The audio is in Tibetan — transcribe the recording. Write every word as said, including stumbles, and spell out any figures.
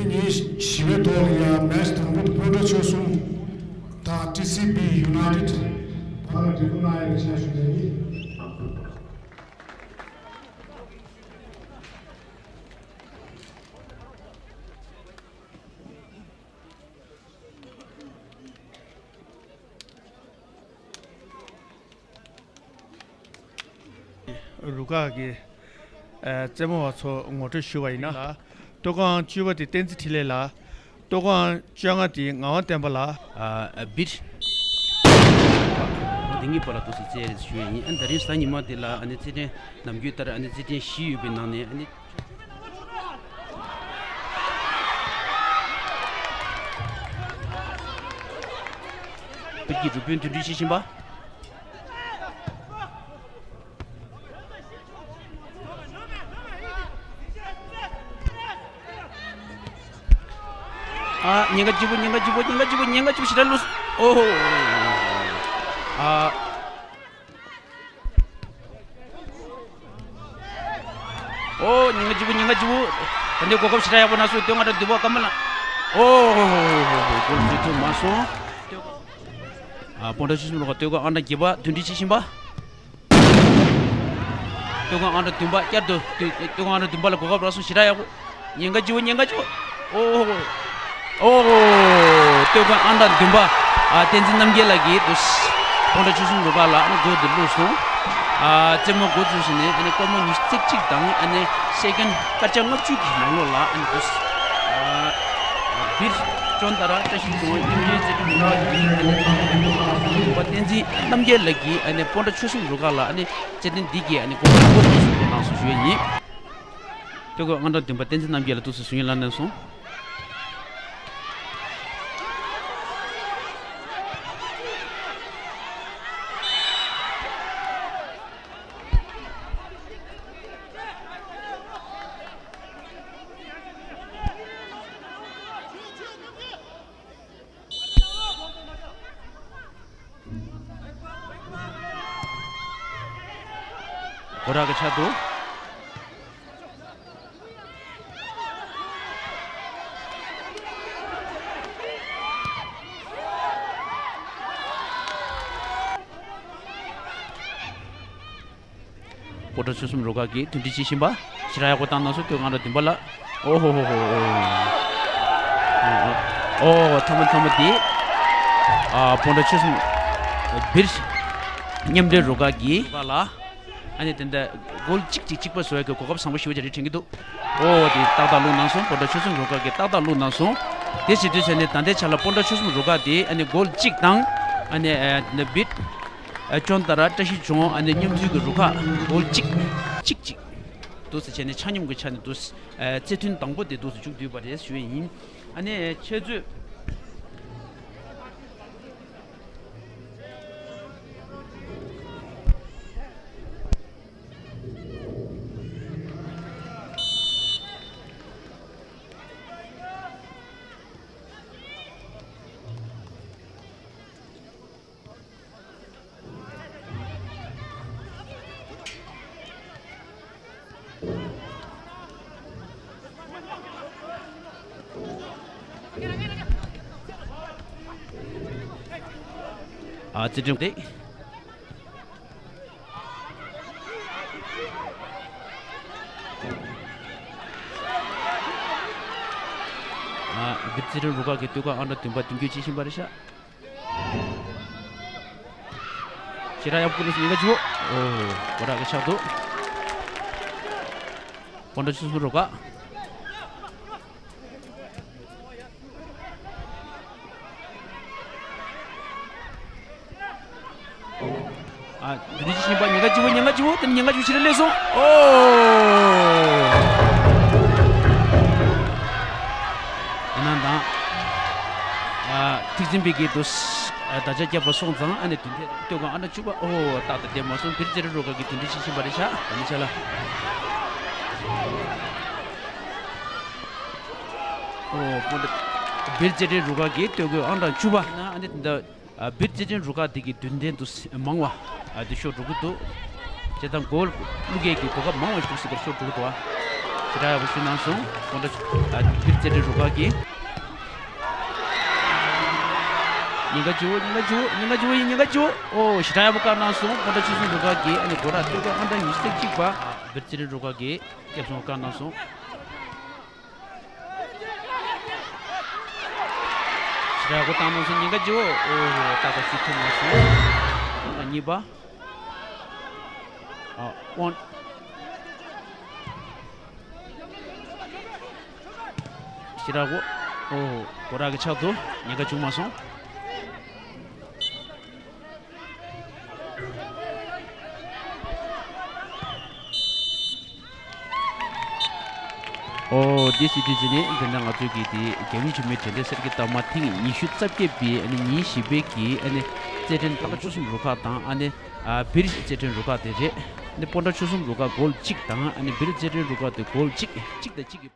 ཉིན་བཞི་པའི་ཐོག་ལ་ཡང་མེཆ་དང་པོ་དེ་སྤོན་ཊ་ཆོལ་གསུམ་དང་ཊི་སི་བི་ཡུ་ནའི་ཊེཌ་བར་ལ་འགྲན་བསྡུར་གནང་ཡག་གི་ཆ་ཞུ་ཡ་ཡིན། རུ་ཁག་གི་ཨ་རྩེད་མོ་བ་ཚོ་ངོ་སྤྲོད་ཞུ་བ་ཡིན་ན། ལ། ཐོག་ཁང་བཅུ་པ་དེ་བསྟན་འཛིན་འཕྲིན་ལས་ལགས། ཐོག་ཁང་བཅོ་ལྔ་དེ་ངག་དབང་བསྟན་པ་ལགས། ཨ་ཨ་བིར། དེ་གཉིས་བར་ལ་ཏོག་ཙམ་རྩེད་རེས་ཞུ་ཡ་ཡིན། ཨ་ད་རིང་གཟའ་ཉི་མ་དེ་ལ་ཨ་ནི་རྩེད་འགྲན་ནམ་རྒྱུན་ལྟར་ཨ་ནི་རྩེད་འགྲན་བཞི་ཡོད་པའི་ནང་ནས་ཨ་ནི། བོད་ཀྱི་རུ་དཔོན་མདུན་སྐྱོད་བྱེད་བཞིན་པ། ཨ། ཉེན་ཁ་ལྗིད་པོ། ཉེན་ཁ་ལྗིད་པོ། ཉེན་ཁ་ལྗིད་པོ། ཉེན་ཁ་ལྗིད་པོ་ཞེ་དྲག་ལུས། ཨོ་ཧོ། ཨ། ཨོ། ཉེན་ཁ་ལྗིད་པོ། ཉེན་ཁ་ལྗིད་པོ། ད་ལྟའི་གོ་སྐབས་ཞེ་དྲག་ཡག་པོ་གནང་སོང་། སྟོད་ང་ར་བདུན་པ་ཀརྨ་ལགས། ཨོ་ཧོ་ཧོ་ཧོ་ཧོ། གོལ་འཛུལ་ཐུབ་མ་སོང་། ཨ། སྤོན་ཊ་ཆོལ་གསུམ་རུ་ཁག་སྟོད་ཁང་ཨང་གྲངས་བརྒྱད་པ་མདུན་སྐྱོད་བྱེད་བཞིན་པ། སྟོད་ཁང་ཨང་གྲངས་བདུན་པ་བསྐྱར་དུ་སྟོད་སྟོད་ཁང་ཨང་གྲངས་བདུན་པ་ལ་གོ་སྐབས་རག་སོང་། ཞེ་དྲག་ཡག་པོ། ཉེན་ཁ་ལྗིད་པོ། ཉེན་ཁ་ལྗིད་པོ། ཨོ་ཧོ། ཨོ་ཧོ། སྟོད་ཁང་ཨང་གྲངས་བདུན་པ། ཨ། བསྟན་འཛིན་རྣམ་རྒྱལ་ལགས་ཀྱིས་དུ་སྤོན་ཊ་ཆོལ་གསུམ་རུ་ཁག་ལ་ཨ་ནི་གོལ་དེ་བླུགས་སོང་། ཨ། རྩེད་མོ་འགོ་བཙུགས་ཟིན་ནས་ཨ་ནི་སྐར་མ་ཉི་ཤུ་རྩ་གཅིག་དང་ཨ་ནི་སེ་ཀན་སྐར་ཆ་ལྔ་བཅུ་གི་ནང་ལོགས་ལ་ཨ་ནི་དུ། ཨ། བིར་ཅོན་ཏ་ར་བཀྲ་ཤིས་ལྗོངས་མཉམ་འབྲེལ་རྩེད་འགྲན་རུ་ཁག་གིས་ཨ་ནི་བསྟན་འཛིན་རྣམ་རྒྱལ་ལགས་ཀྱིས་ཨ་ནི་སྤོན་ཊ་ཆོལ་གསུམ་རུ་ཁག་ལ་ཨ་ནི་རྩེད་འགྲན་འདི་གའི་ཨ་ནི་གོ་སྐབས་འགོ་དེ་བཟུང་གནང་སོང་ཞུ་ཡ་ཡིན། སྟོད་ཁང་ཨང་གྲངས་བདུན་པ་བསྟན་འཛིན་རྣམ་རྒྱལ་ལགས་ཐུགས་སུ་ཞུ་ཡིན་ལ་གནང་སོང་། སྒོ་ར་གི་ཆ་འདུག། སྤོན་ཊ་ཆོལ་གསུམ་རུ་ཁག་གིས་མདུན་སྒྲིལ་བྱེད་བཞིན་པ། ཞེ་དྲག་ཡག་པོ་བཏང་གནང་སོང་། སྟོད་ཁང་ཨང་གྲངས་བདུན་པ་ལ། ཨོ་ཧོ་ཧོ་ཧོ། ཨོ་ཧོ། ཐ་མ་ཐ་མ་དེ། ཨ། སྤོན་ཊ་ཆོལ་གསུམ། བིར། མཉམ་འབྲེལ་རུ་ཁག་གིས། རུ་ཁག་ལ། ཨ་ནི་དེ་འདྲ་གོལ་གཅིག་གཅིག་གཅིག་པ་བཟོ་ཡག་གི་གོ་སྐབས་བཟང་པོ་ཞེ་པོ་ཅིག་རེད་དྲན་གྱི་འདུག། ཨོ་དེ་ཏག་ཏག་བླུགས་གནང་སོང་། སྤོན་ཊ་ཆོལ་གསུམ་རུ་ཁག་གིས་ཏག་ཏག་བླུགས་གནང་སོང་། དེ་བྱེད་དུས་ཚེ་ནས་ད་ལྟའི་ཆ་ལ་སྤོན་ཊ་ཆོལ་གསུམ་རུ་ཁག་དེ་ཨ་ནི་གོལ་གཅིག་དང་། ཨ་ནི་ཨ་ནི་བིར། ཨ། ཅོན་ཏ་ར་བཀྲ་ཤིས་ལྗོངས་ཨ་ནི་མཉམ་འཛུལ་གྱི་རུ་ཁག་གོལ་གཅིག་གཅིག་གཅིག་འདུག་ཟེར་བྱས་ནས་ཆ་སྙོམས་ཀྱི་ཆ་ནས་འདུག། ཨ། རྩེད་ཐུན་དང་པོ་དེ་འདུག་ཟེར་མཇུག་བསྡུས་པ་རེད་ཞུ་ཡས་ཡིན། ཨ་ནི་འཆད་རྩོད། ཨ། རྩེད་འགྲན་དེ། ཨ། བིར་རྩེད་འགྲན་རུ་ཁག་གི་སྟོད་ཁང་ཨང་གྲངས་བདུན་པ་མདུན་སྐྱོད་བྱེད་བཞིན་པ་རེད་ཤག། ཞེ་དྲག་ཡག་པོ་ཀུན་སློང་ཉེན་ཁ་ཆེ་བོ། ཨོ། སྒོ་ར་གི་ཆག་འདུག། སྤོན་ཊ་ཆོལ་གསུམ་རུ་ཁག། ཨ། འདི་འདྲ་ཅིག་ཕྱིན་པ་ཉེན་ཁ་ཆེ་བོ། ཉེན་ཁ་ཆེ་བོ། དེ་ནི་ཉེན་ཁ་ཆེ་བོ་ཞིག་རེད་སླེབས་སོང་། ཨོ། ཡིན་ནའང་། ཨ། ཐེག་ཆེན་པའི་གི་དུ། ཨ། བརྡ་ཆད་བརྒྱབ་པ་སོང་ཙང་ཨ་ནི་དུས་མཐའི་སྟོད་ཁང་ཨང་གྲངས་བཅུ་པ། ཨོ། ཏག་ཏག་བསྡད་མ་སོང་། བིར་རྩེད་འགྲན་རུ་ཁག་གི་མདུན་སྒྲིལ་བྱེད་བཞིན་པ་རེད་ཤག། ད་ནི་ཆ་ལ། ཨོ། སྤོན་ཊ། བིར་རྩེད་འགྲན་རུ་ཁག་གི་སྟོད་ཁང་ཨང་གྲངས་བཅུ་པ། ཡིན་ན་ཨ་ནི་དེ་འདྲ། ཨ། བིར་རྩེད་འགྲན་རུ་ཁག་དེ་གི་མདུན་ཐོན་དུ་མང་བ། ཨ། དེ་ཤོར་འགྲོ་གི་འདུག། བྱས་ཙང་གོལ་བླུག་ཡས་ཀྱི་གོ་སྐབས་མང་བ་ཞིག་འདུག་ཟེར་བར་ཤོར་འགྲོ་གི་འདུག། ཨ། ཞེ་དྲག་ཡག་པོ་ཞུ་གནང་སོང་། སྤོན་ཊ་ཨ་བིར་རྩེད་འགྲན་རུ་ཁག་གིས། ཉེན་ཁ་བྱུང་། ཉེན་ཁ་བྱུང་། ཉེན་ཁ་བྱུང་། ཉེན་ཁ་བྱུང་། ཨོ་ཞེ་དྲག་ཡག་པོ་བཀག་གནང་སོང་། སྤོན་ཊ་ཆོལ་གསུམ་རུ་ཁག་གིས། ཨ་ནི་སྒོ་ར་སྟོད་ཀ་ལྔ་དང་ཉི་ཤུ་རྩ་གཅིག་པ་བིར་རྩེད་འགྲན་རུ་ཁག་གིས་སྐྱབས་སོང་བཀག་གནང་སོང་། ཞེ་དྲག་ཡག་པོ་བཏང་གནང་སོང་། ཉེན་ཁ་བྱུང་། ཨོ་ཏག་ཏག་ཞིག་ཐུབ་མ་སོང་། ཨ་གཉིས་པ། ཨ་ཨོན། ཞེ་དྲག་གོ། ཨོ་སྒོ་ར་གི་ཕྱག་ཏུ་ཉེན་ཁ་བྱུང་མ་སོང་། ཨོ་འདི་སྲིད་དུས་ཟིན་ནས་འདི་འདྲ་ང་ཚོའི་གི་དེ་རྒྱལ་ཡུམ་ཆེན་མོའི་དྲན་རྟེན་གསེར་གྱི་རྟགས་མ་ཐེངས་ཉི་ཤུ་རྩ་བརྒྱད་པའི་ཨ་ནི་ཉིན་བཞི་པའི་གི་ཨ་ནི་རྩེད་འགྲན་དང་། ཆོལ་གསུམ་རུ་ཁག་དང་ཨ་ནི་ཨ་བིར་རྩེད་འགྲན་རུ་ཁག་དེ་རེད། ཨ་ནི་སྤོན་ཊ་ཆོལ་གསུམ་རུ་ཁག་གོལ་གཅིག་དང་། ཨ་ནི་བིར་རྩེད་འགྲན་རུ་ཁག་དེ་གོལ་གཅིག་གཅིག་དང་གཅིག་གི